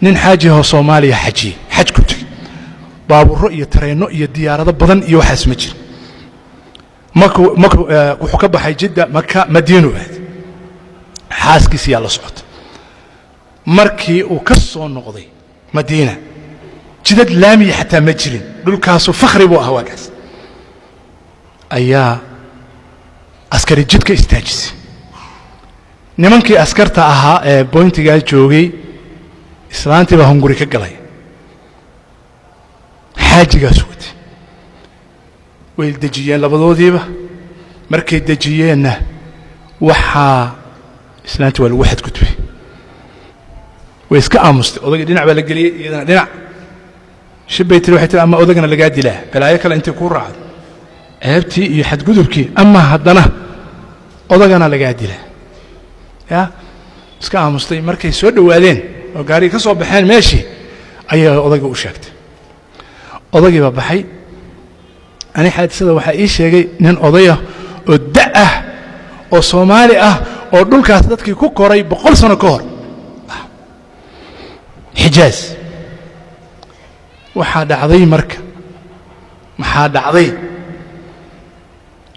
Nin xaajihoo Soomaaliya xajiyey, xaj ku tegey, baabuuro iyo tareenno iyo diyaarado badan iyo waxaas ma jiro. Maku maku wuxuu ka baxay Jidda, Maka, Madiinu aad, xaaskiisiyaa la socota. Markii uu ka soo noqday Madiina, jidad laamiya xataa ma jirin, dhulkaasu fakhri buu ahaa waagaas, ayaa askari jidka istaajisay. Nimankii askarta ahaa ee boyntigaa joogay, islaantii baa hunguri ka galay, xaajigaas watay. Way dejiyeen labadoodiiba. Markay dejiyeenna, waxaa islaantii waa lagu xadgudbay. Way iska aamustay. Odagii dhinac baa la geliyey, iyadana dhinac. Shibbay tiri, waxay tiri, ama odagana lagaa dilaa, balaayo kale intay kuu raacdo, ceebtii iyo xadgudubkii, ama haddana odagana lagaa dilaa. Ya iska aamustay. Markay soo dhowaadeen oo gaarigii ka soo baxeen meeshii, ayaa odagii u sheegtay. Odagii baa baxay. Ani xaadisada waxaa ii sheegay nin odayah oo da' ah oo Soomaali ah oo dhulkaas dadkii ku koray 100 sano ka hor Xijaaz. Waxaa dhacday marka, maxaa dhacday?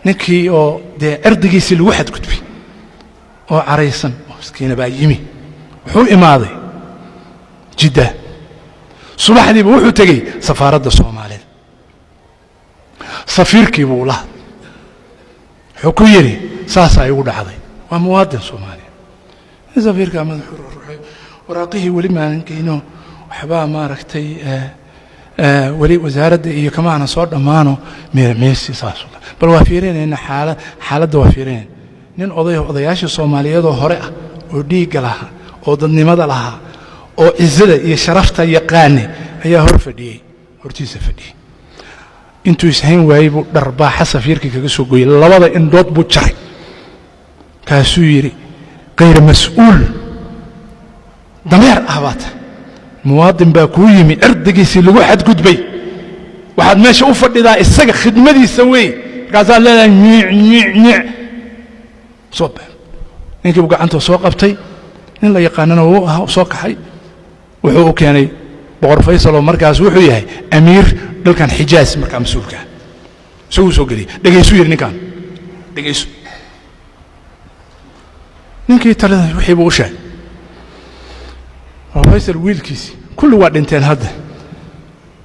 Ninkii oo dee cirdigiisii lagu xadgudbay oo caraysan oo miskiina baa yimi. Wuxuu imaaday Jidda subaxdiiba. Wuxuu tegey safaaradda Soomaalida. Safiirkii buu la hadlay. Wuxuu ku yidhi, saasaa igu dhacday, waa muwaadin Soomaaliya. Safiirkaa madaxuu ruxay. Waraaqihii weli maanan geyno, waxbaa maaragtay weli wasaaradda iyo kamaana soo dhammaano meesi saas. Bal waa fiirinayna xaaladda, waa fiirinayna. Nin oday, odayaashii Soomaaliyeedoo hore ah oo dhiigga lahaa oo dadnimada lahaa oo cizada iyo sharafta yaqaanay ayaa hor fadhiyey, hortiisa fadhiyey. Intuu ishayn waayey buu dharbaaxa safiirkii kaga soo gooyey, labada indhood buu jaray. Kaasuu yidhi, kayr mas-uul, dameer ah baa tahay. Muwaadin baa kuu yimi, cirdigiisii lagu xadgudbay. Waxaad meesha u fadhidaa isaga khidmadiisa wey, markaasaad leedahay nyiic nyiic nyiic. Soo ba ninkii buu gacanta soo qabtay. Nin la yaqaanana wuu ahaa. Soo kaxay, wuxuu u keenay Boqor Faysal oo markaas wuxuu yahay amiir dhulkan Xijaaz markaa mas-uulka ah. Isaguu soo geliyey. Dhegaysuu yidhi, ninkaan dhegayso. Ninkii talada wixii buu u sheegay. Boqor Faysal wiilkiisii, kulli waa dhinteen hadda,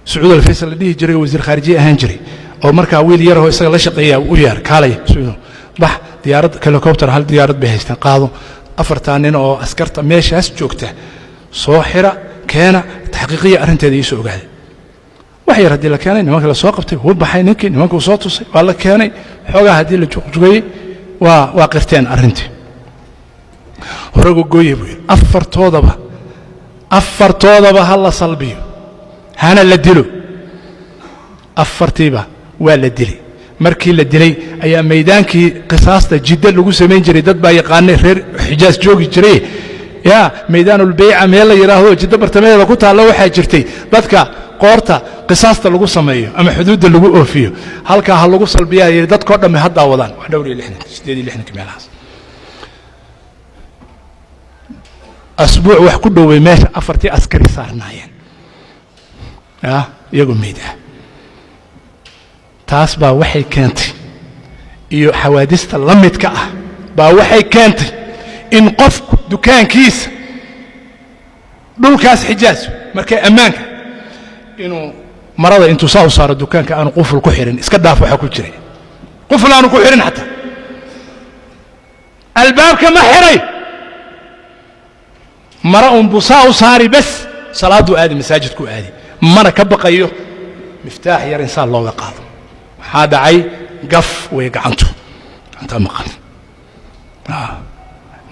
Sacuud Alfaysal la dhihi jiray oo wasiir khaarijiye ahaan jiray oo markaa wiil yarahoo isaga la shaqeeya u yeer. Kaalay Sacuudo, bax, diyaarad helicopter, hal diyaarad bay haysteen, qaado afartaa nin oo askarta meeshaas joogta, soo xira, keena, taxqiiqiya arrinteeda iisoo ogaada. Wax yar haddii la keenay, nimanka la soo qabtay. Wuu baxay ninkii, nimankuu soo tusay, waa la keenay. Xoogaa haddii la juqjugayey, waa qirteen arrintii. Horagu gooye buu yidhi, afartoodaba, afartoodaba ha la salbiyo, hana la dilo. Afartiiba waa la dilay. Markii la dilay ayaa maydaankii qisaasta Jiddo lagu samayn jiray, dad baa yaqaanay, reer Xijaas joogi jiray, ya Maydaanulbeyca meel la yidhaahdo Jiddo bartamaheeda ku taalla, waxaa jirtay dadka qoorta qisaasta lagu sameeyo ama xuduudda lagu oofiyo. Halkaa ha lagu salbiyaa yidhi, dadkoo dhamme haddaa wadaan. Waa dhowr iyo lixdanka, 68-ka meelahaas. Asbuuc wax ku dhoway meesha afartii askari saarnaayeen, ya iyagoo meyd ah. Taas baa waxay keentay, iyo xawaadista la midka ah baa waxay keentay in qofku dukaankiisa dhulkaas Xijaas markay ammaanka inuu marada intuu saa u saaro dukaanka aanu quful ku xihin. Iska dhaaf waxaa ku jiray, quful aanu ku xihin, xataa albaabka ma xiray, mara unbuu saa u saari bes. Salaaduu aadi, masaajidkuu aadi, mana ka baqayo miftaax yar insaan looga qaado. Maxaa dhacay? Gaf way gacantu, gacantaa maqan.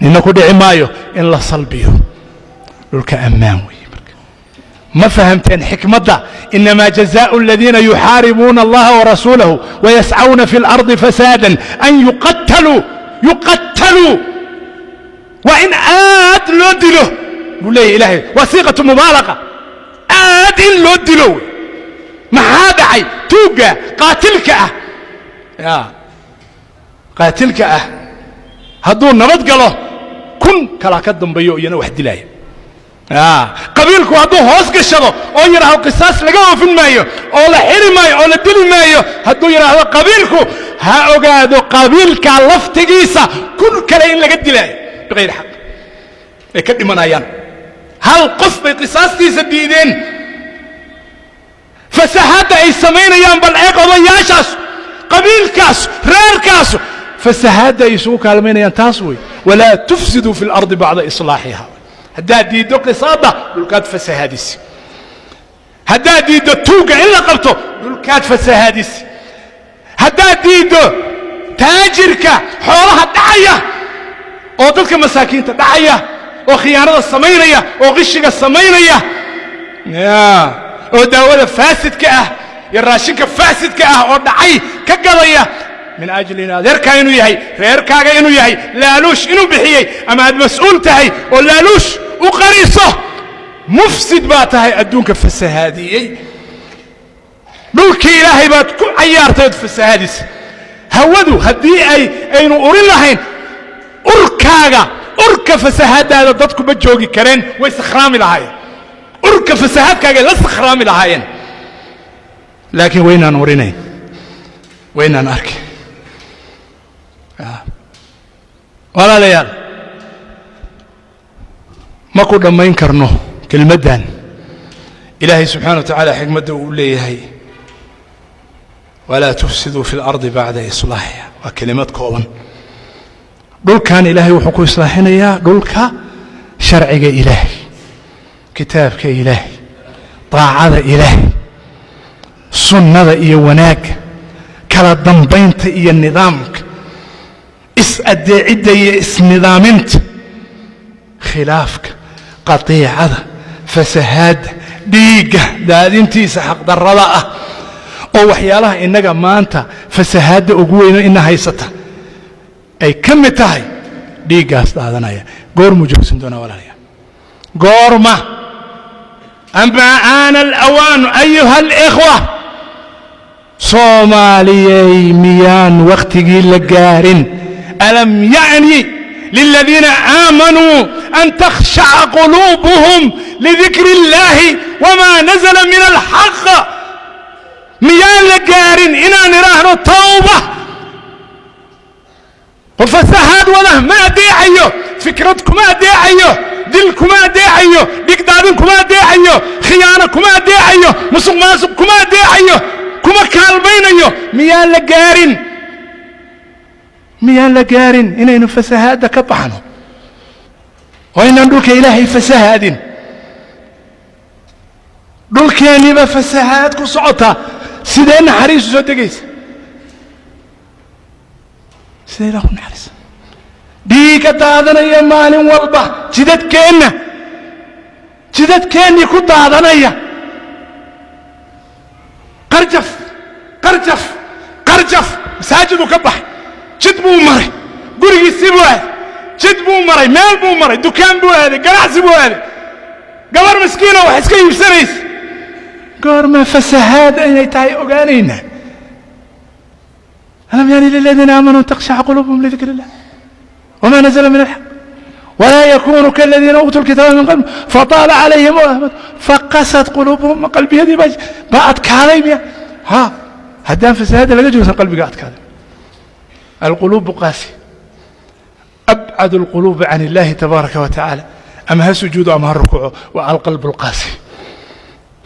Nina ku dhici maayo in la salbiyo. Dhulka ammaan weeye. Marka ma fahamteen xikmadda? Inamaa jazaء الذiina yuxaaribuuna allaha warasuulahu wayascawna fi اlarضi fasaada an yuqataluu, yuqataluu, waa in aad loo dilo buu leeyahy Ilahay. Waa siiqatu mubaalaqa, aad in loo dilo wey. Maxaa dhacay? Tuugga qaatilka ah, ya qaatilka ah, hadduu nabad galo, kun kalaa ka dambeeyo iyana wax dilaaya. Qabiilku hadduu hoos gashado oo yidhaahdo qisaas laga oofin maayo oo la xiri maayo oo la dili maayo, hadduu yidhaahdo qabiilku, ha ogaado qabiilka laftigiisa kun kale in laga dilaayo biqayri xaq ay ka dhimanayaan. Hal qof bay qisaastiisa diideen. Fasahaadda ay samaynayaan bal eeg, odayaashaas, qabiilkaas, reerkaas, fasahaadda ay isugu kaalmaynayaan taas wey. Walaa tufsiduu fi اlardi bacda islaaxiha. Haddaad diiddo qisaadda, dhulkaad fasahaadisi. Haddaad diiddo tuugga in la qabto, dhulkaad fasahaadisi. Haddaad diiddo taajirka xoolaha dhacaya oo dadka masaakiinta dhacaya oo khiyaanada samaynaya oo qishiga samaynaya ya oo daawada faasidka ah iyo raashinka faasidka ah oo dhacay ka gadaya min ajli in adeerkaa inuu yahay, reerkaaga inuu yahay, laaluush inuu bixiyey ama aad mas-uul tahay oo laaluush u qariso, mufsid baa tahay, adduunka fasahaadiyey. Dhulkii Ilaahay baad ku cayaartay ood fasahaadisay. Hawadu haddii ay aynu urin lahayn urkaaga, urka fasahaadaada, dadku ma joogi kareen, way sakhraami lahaayeen. Urka fasahaadkaagay la sakhraami lahaayeen, laakiin waynaan urinayn, waynaan arkin. Walaalayaal, ma ku dhammayn karno kelmaddan. Ilaahay subxaana wa tacaala xikmadda uu leeyahay walaa tufsiduu fi اlardi bacda islaaxiha waa kelimad kooban. Dhulkan Ilaahay wuxuu ku islaaxinayaa dhulka sharciga Ilaahay, kitaabka Ilaahay, daacada Ilaahay, sunnada iyo wanaagga, kala dambaynta iyo nidaamka, is-addeecidda iyo isnidaaminta, khilaafka, qatiicada, fasahaadda, dhiigga daadintiisa xaqdarrada ah oo waxyaalaha innaga maanta fasahaadda ugu weyno ina haysata ay ka mid tahay dhiiggaas daadanaya. Goormuu joogsan doonaa, walaalayaal? Goorma? Amaa aana alawaanu, ayuha alikhwa? Soomaaliyey, miyaan wakhtigii la gaarin? Alam ya'ni liladiina aamanuu an takhshaca quluubuhum lidikri اllahi wma nazla min alxaq? Miyaan la gaarin inaan idhaahno tawba? Qof fasahaad wada ma adeecayo, fikrad kuma adeecayo, dil kuma adeecayo, dhigdaadin kuma adeecayo, khiyaano kuma adeecayo, musuq maasuq kuma adeecayo, kuma kaalmaynayo. Miyaan la gaarin? Miyaan la gaarin inaynu fasahaadda ka baxno oo inaan dhulka Ilaahay fasahaadin? Dhulkeenniiba fasahaad ku socotaa, sidee naxariisu soo degaysa? Sidee Ilaah ku naxariisa? Dhiigga daadanaya maalin walba jidadkeenna, jidadkeennii ku daadanaya, qarjaf, qarjaf, qarjaf. Masaajiduu ka baxay, jid buu maray, gurigiisii buu aaday, jid buu maray, meel buu maray, dukaan buu aaday, ganacsi buu aaday, gabar miskiina wax iska iibsanaysa. Goorma fasahaad inay tahay ogaanaynaa? Alam yaani liladiina aamanuu takhshaca quluubuhum lidikri illah wma nazla min alxaq walaa yakunuu kaladiina uutuu lkitaaba min qabl fataala calayhim faqasat quluubuhum. Qalbiyadii baa adkaaday miya? Ha, haddaan fasahaadda laga joogsan, qalbiga adkaaday. Alquluubu qaasiya, abcad alquluubi can illahi tabaaraka wa tacaala, ama ha sujuudo ama ha rukuuco, waa alqalb alqaasi,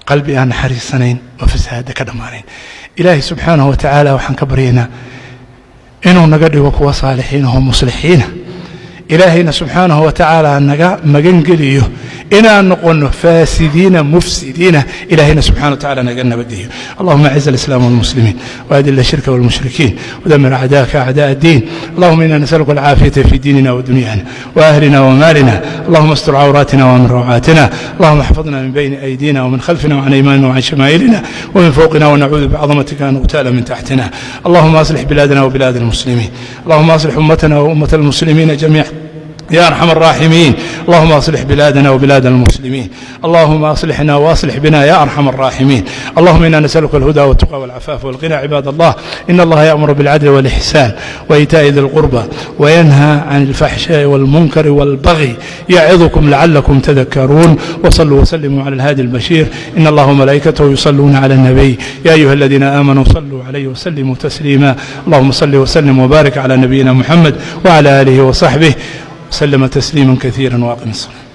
qalbi aan naxariisanayn oo fasahaadda ka dhammaanayn. Ilaahay subxaanahu wa tacaala waxaan ka baryaynaa inuu naga dhigo kuwa saalixiin oo muslixiina. Ilaahayna subxaanahu wa tacaala naga magangeliyo inaan noqono faasidiina mufsidiina. Ilaahayna subxana wa tacala naga nabadgeeyo. Allahuma aciz alislaam walmuslimiin waadil ashirka walmushrikiin wadamir acdaaka acdaa addiin. Allahuma ina nasaluka alcaafiyata fi diinina wadunyana waahlina wamaalina. Allahuma astur cawraatina wamin rawcaatina. Allahuma axfadna min bayni aydina ومن خلفنا وعن ايماننا وعن شمائلنا ومن فوقنا، ونعوذ بعظمتك ان نغتال من تحتنا. اللهم اصلح بلادنا وبلاد المسلمين. اللهم اصلح امتنا وامه المسلمين جميعا. يا أرحم الراحمين. اللهم أصلح بلادنا وبلاد المسلمين، اللهم أصلحنا وأصلح بنا يا أرحم الراحمين. اللهم إنا نسألك الهدى والتقى والعفاف والغنى. عباد الله، إن الله يأمر بالعدل والإحسان وإيتاء ذي القربى وينهى عن الفحشاء والمنكر والبغي يعظكم لعلكم تذكرون. وصلوا وسلموا على الهادي البشير. إن الله وملائكته يصلون على النبي، يا أيها الذين آمنوا صلوا عليه وسلموا تسليما. اللهم صل وسلم وبارك على نبينا محمد وعلى آله وصحبه وسلم تسليما كثيرا، وأقم الصلاة.